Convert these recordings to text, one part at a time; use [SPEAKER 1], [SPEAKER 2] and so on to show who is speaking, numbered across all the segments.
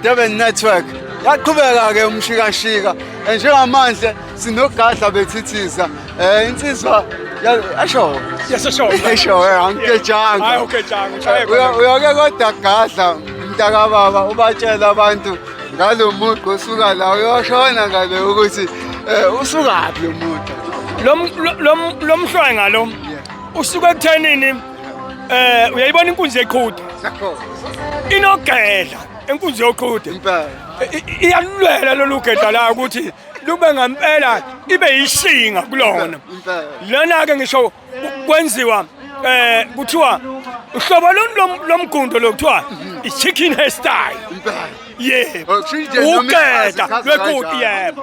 [SPEAKER 1] Durban Network. Yaqhubeka ke umshikashika. Njengamanje sinogadla bethithisa. Insizwa asho.
[SPEAKER 2] Yasesho.
[SPEAKER 1] Esho angigejanga.
[SPEAKER 2] Hayi ugejanga ushaye.
[SPEAKER 1] Uyoke kodwa gadla mntakababa ubatshela abantu ngalo mugqa osuka la uyoshona ngale ukuthi usukaphi lo mugqa.
[SPEAKER 2] Lo mhlwenga lo usuka ekuthenini uyayibona inkunzi yeqhude. Inogedla inkunzi yoqhude.
[SPEAKER 1] Impela.
[SPEAKER 2] Iyalwela lolu gedla la ukuthi lube ngempela ibe yishinga kulona. Lona ke ngisho kwenziwa kuthiwa uhlobo lomgundo lo kuthiwa i-chicken hairstyle. Yebo. Ugedla lweqhude, yebo.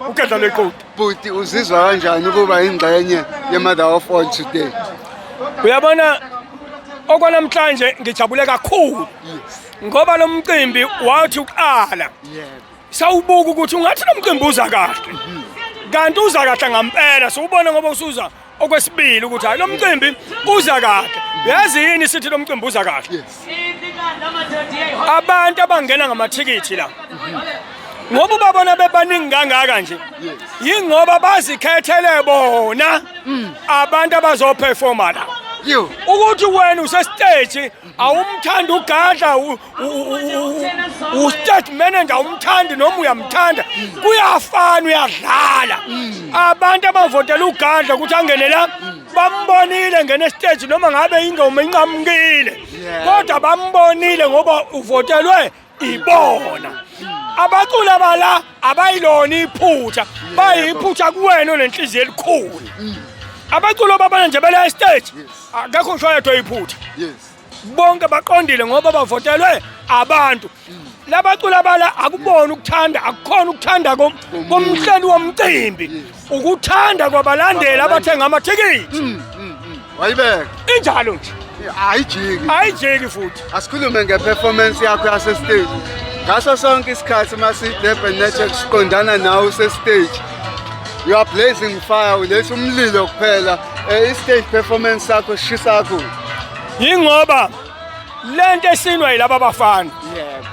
[SPEAKER 2] Ugedla lweqhude.
[SPEAKER 1] Bhuti, uzizwa kanjani ukuba ingxenye ye-Mother of All today?
[SPEAKER 2] Uyabona okwanamhlanje ngijabule kakhulu. Ngoba lo mcimbi wathi uqala. Sawubuka ukuthi ungathi lo mcimbi uza kahle. Kanti uza kahle ngempela, siwubona ngoba usuza okwesibili ukuthi hayi lo mcimbi uza kahle. Yazi yini sithi lo mcimbi uza kahle? Abantu abangena ngamathikithi la. Ngoba ubabona bebaningi kangaka nje. Yingoba bazikhethele bona abantu abazoperforma la. Ukuthi wena usestage awumthandi uGadla, u-stage manager awumthandi noma uyamthanda, kuyafana uyadlala. Abantu abavotela uGadla ukuthi angene la bambonile ngene stage noma ngabe ingoma inqamukile, kodwa bambonile ngoba uvotelwe ibona. Abaculi abala abayilona iphutha, bayiphutha kuwena onenhliziyo elikhulu. Abaculi ababona nje bela stage akekho ngisho yedwa iphutha. Bonke baqondile ngoba bavotelwe abantu. Labaculi abala akubona ukuthanda, akukhona ukuthanda komhleli womcimbi, ukuthanda kwabalandeli abathenga amathikithi.
[SPEAKER 1] Wayibeka.
[SPEAKER 2] Injalo nje.
[SPEAKER 1] Ayijiki.
[SPEAKER 2] Ayijiki futhi.
[SPEAKER 1] Asikhulume ngeperformance yakho yase stage. Ngaso sonke isikhathi masi Durban Network siqondana nawe use stage. You are blazing fire, uletha umlilo kuphela. I-stage performance sakho shisa kakhulu.
[SPEAKER 2] Yingoba lento esinwa yilaba abafana.
[SPEAKER 1] Yebo.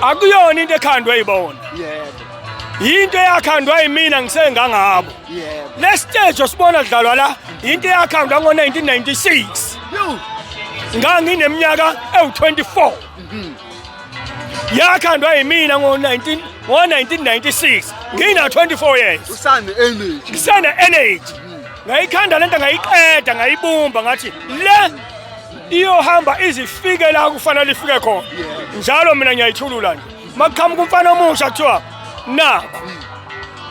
[SPEAKER 2] Akuyona into ekhandwe yibona.
[SPEAKER 1] Yebo.
[SPEAKER 2] Yinto eyakhandwa yimina ngisengangabo.
[SPEAKER 1] Yebo.
[SPEAKER 2] Le stage osibona dlalwa la into eyakhandwa ngo-1996. Ngangineminyaka ewu-24. Yakhandwa yimina ngo-1996 ngina 24 years.
[SPEAKER 1] Usane energy.
[SPEAKER 2] Ngisane energy. Ngayikhanda lento ngayiqeda ngayibumba ngathi le iyohamba izifike la kufanele ifike khona. Njalo mina ngiyayithulula nje. Makuqhamuka umfana omusha kuthiwa nakho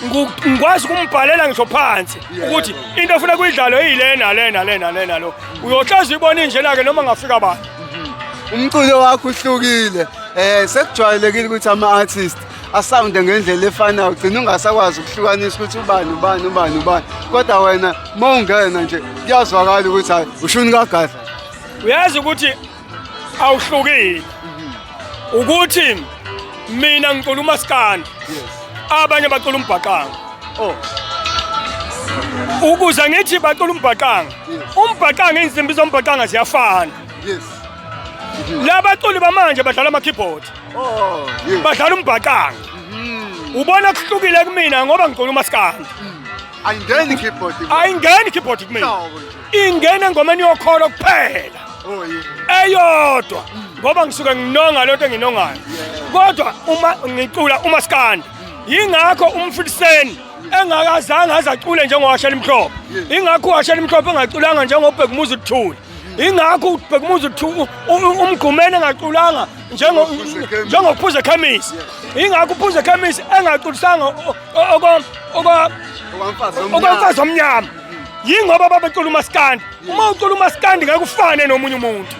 [SPEAKER 2] ngikwazi ukumbhalela ngisho phansi ukuthi into ofuna kuyidlalo iyilena lena lena lena lo. Uyohlezi uyibona injena ke noma ngafika bani.
[SPEAKER 1] Umculo wakho uhlukile. Sekujwayelekile ukuthi ama-artist asounde ngendlela efanayo, ugcina ungasakwazi ukuhlukanisa ukuthi ubani ubani ubani ubani. Kodwa wena mawungena nje kuyazwakala ukuthi hayi ushuni kaGadla.
[SPEAKER 2] Uyazi ukuthi awuhlukile. Ukuthi mina ngicula umaskandi. Abanye bacula umbhaqanga.
[SPEAKER 1] Oh.
[SPEAKER 2] Ukuze ngithi bacula umbhaqanga. Umbhaqanga insimbi zombhaqanga ziyafana. Labaculi bamanje badlala ama keyboard.
[SPEAKER 1] Oh, yes.
[SPEAKER 2] Badlala umbhaqanga. Ubona kuhlukile kumina ngoba ngicula umaskandi.
[SPEAKER 1] Ayingeni keyboard.
[SPEAKER 2] Ayingeni keyboard kumina. Ingena engomeni yokholo kuphela.
[SPEAKER 1] Oh, yeah.
[SPEAKER 2] Eyodwa ngoba ngisuke nginonga lento enginongayo. Kodwa uma ngicula umaskandi yingakho umfiliseni engakazange azacule njengowashela imhlophe. Ingakho uwashela imhlophe engaculanga njengobhekumuzi uThuli. Ingakho ubhekumuzi uThuli umgqumene engaculanga njengophuze khemisi. Ingakho uphuze khemisi engaculisanga okomfazi omnyama. Yingoba babecula umaskandi. Uma ucula umaskandi ngeke ufane nomunye umuntu.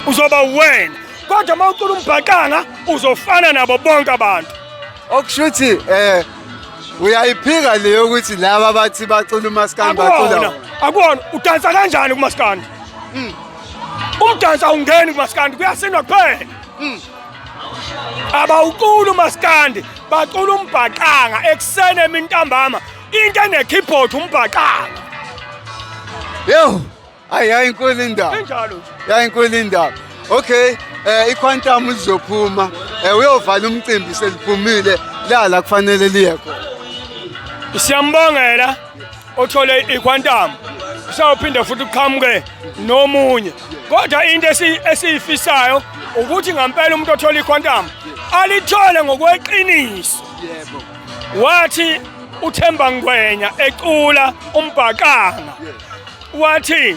[SPEAKER 2] Uzoba wena. Kodwa uma ucula umbhaqanga uzofana nabo bonke abantu.
[SPEAKER 1] Okushuthi uyayiphika leyo ukuthi laba bathi bacula umaskandi bacula.
[SPEAKER 2] Akuwona, udansa kanjani kumaskandi? Umdanso awungeni kumaskandi, kuyasinwa kuphela. Abawucula umaskandi, bacula umbhaqanga ekuseni emintambama. Into ene keyboard umbhaqanga.
[SPEAKER 1] Yo, ayi ayinkulu indaba.
[SPEAKER 2] Injalo nje.
[SPEAKER 1] Yayinkulu indaba. Okay, Iquantum izophuma, uyovala umcimbi seliphumile la kufanele liye khona.
[SPEAKER 2] Siyambongela othole iquantum, kusawuphinde futhi uqhamuke nomunye, kodwa into esiyifisayo ukuthi ngampela umuntu othola iquantum alithole ngokweqiniso. Wathi uThemba Ngwenya ecula umbhaqanga, wathi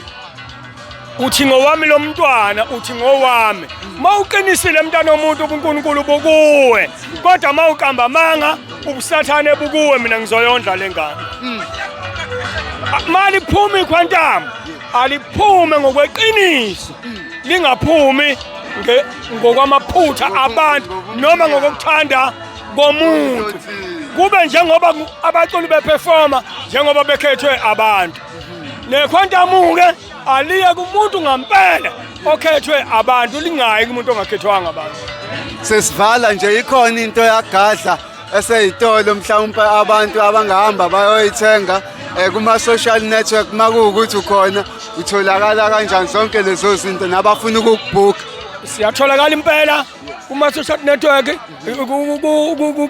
[SPEAKER 2] uthi ngowami lo mntwana, uthi ngowami. Mawuqinisile mntana omuntu, ubuNkulunkulu bukuwe, kodwa mawuqamba amanga ubusathane bukuwe. Mina ngizoyondla lengane. Maliphuma iquantum, aliphume ngokweqiniso, lingaphumi ngokwamaphutha abantu noma ngokuthanda komuntu, kube njengoba abaculi beperforma njengoba bekhethwe abantu. Nequantum-ke aliye kumuntu ngampela okhethwe abantu, lingayi kumuntu ongakhethwanga abantu.
[SPEAKER 1] Sesivala nje, ikhona into yaGadla eseyitolo mhlawumpe abantu abangahamba bayoyithenga kuma social network? Makuwukuthi ukhona, utholakala kanjani, zonke lezo zinto, nabafuna ukukubhuka?
[SPEAKER 2] Siyatholakala impela kuma-social network,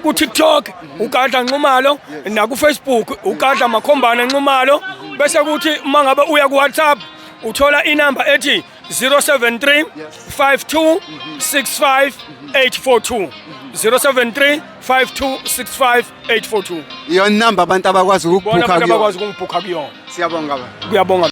[SPEAKER 2] ku-TikTok uGadla Nxumalo, naku-Facebook uGadla Makhombana Nxumalo, bese kuthi uma ngabe uya ku-WhatsApp uthola inamba ethi 073 52 65 842, 073 52 65 842.
[SPEAKER 1] Iyona namba abantu abakwazi
[SPEAKER 2] Bona
[SPEAKER 1] ukukubhukha
[SPEAKER 2] abantu
[SPEAKER 1] kuyona?
[SPEAKER 2] Abakwazi ukungibhukha kuyona.
[SPEAKER 1] Siyabonga baba.
[SPEAKER 2] Kuyabonga.